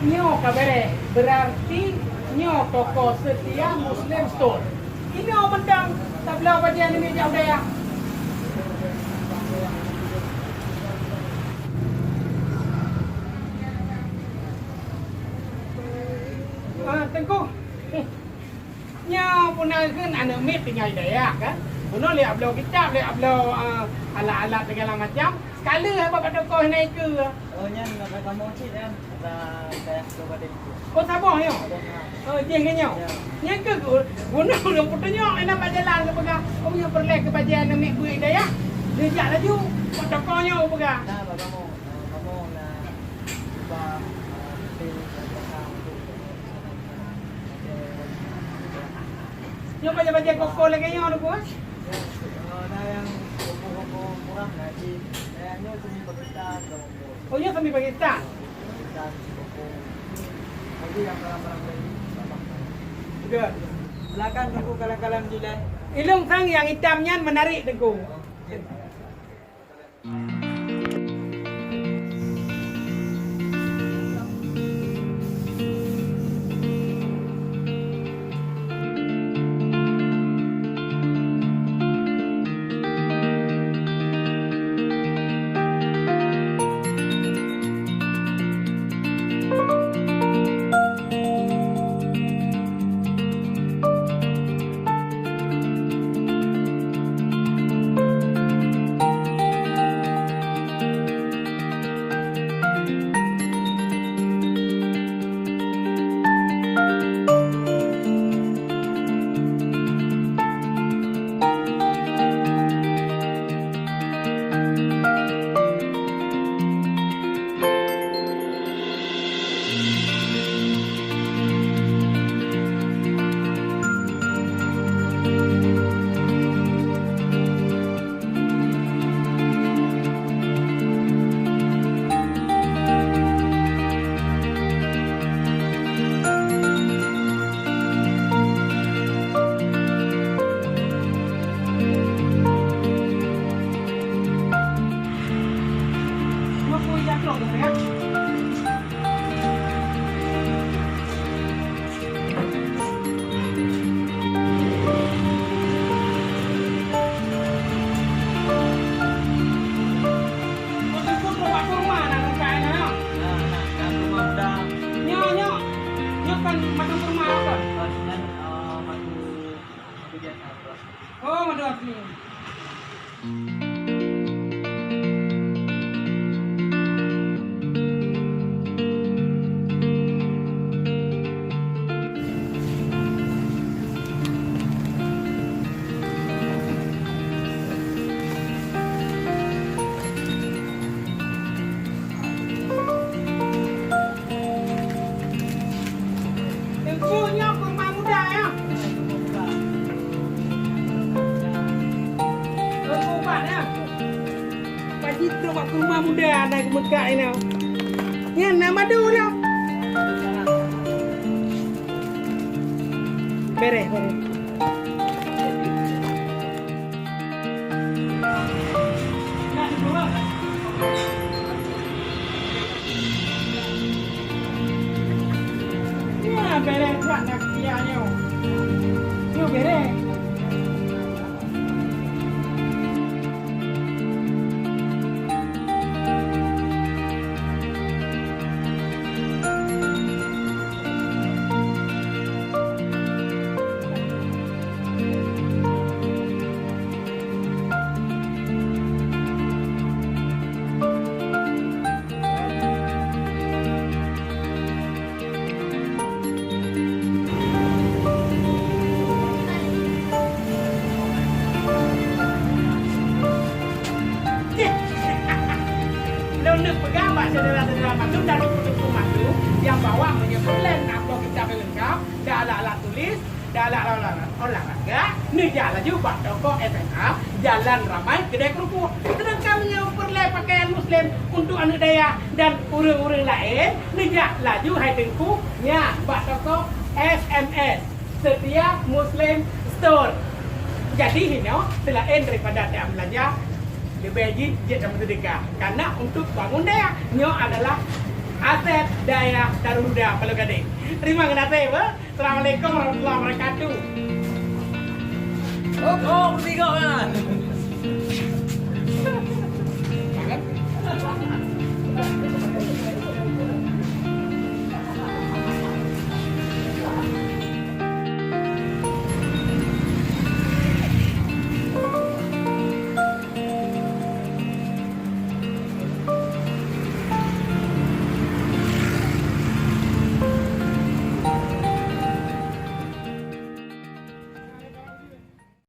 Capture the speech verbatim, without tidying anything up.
Nyoe ka beureh, beurarti nyoe toko Setia Muslim Store. Inoe mantong tabloe bajèe aneuk miet jak u dayah. Ah, Teungku. Nyoe puna kheun aneuk miet tinggai dayah kan. Bunoe lé abloe kitab, lé abloe, eh, alat-alat segala macam. Sekali haba bak toko hana ikeue. Oh, nyan atra kamoe cit nyan. Atra dayah Kabupaten Ibu. Oh, saboh nyoe. Saboh, ha. Oh, jih ke nyoe. Ya. Nyan keuh gu-, bunoe ureueng peutunyok inan bak jalan geupeugah, "Oh, nyoe peureulèe keu bajèe aneuk miet beuet dayah." Geujak laju bak toko nyoe geupeugah. Nah, bak kamoe. Ah, kamoe na ubah, ah, Nyoe bajèe-bajèe koko lagèe nyoe, Teungku, eh? Oh, nyoe semi Pakistan. Silakan, Teungku, kalon-kalon jih lé. Ilông sang nyang itam nyan menarik, Teungku. Nyoe, nyoe, nyoe kan madu kurma kan? Oh, madu asli. Teungku, nyoe kurma muda, ya? Kurma ubat, ya? Pak Jitro bak kurma muda na geumeukat inoe. Nyan na madu nyoe. Bereh, bereh. Ya, bereh that na keutia nyoe. Nyoe bereh. Tis, dalam olahraga, olahraga, neujak laju bak toko S M A, Jalan Ramai Kedai Kerupuk. Sedangkan meunyoe peureulée pakaian muslim untuk aneuk dayah dan ureuëng-ureuëng laén, neujak laju hai teungku nyan bak toko S M S, Setia Muslim Store. Jadi hinoe, selain daripada tiap belanja, leubeh jih jeuet dan bersedekah. Karena untuk bangun dayah, nyoe adalah aset Dayah Darul Huda Paloh Gadeng. Terima kasih, Bang. Assalamualaikum warahmatullahi wabarakatuh. Oh, oh, bertiga kan?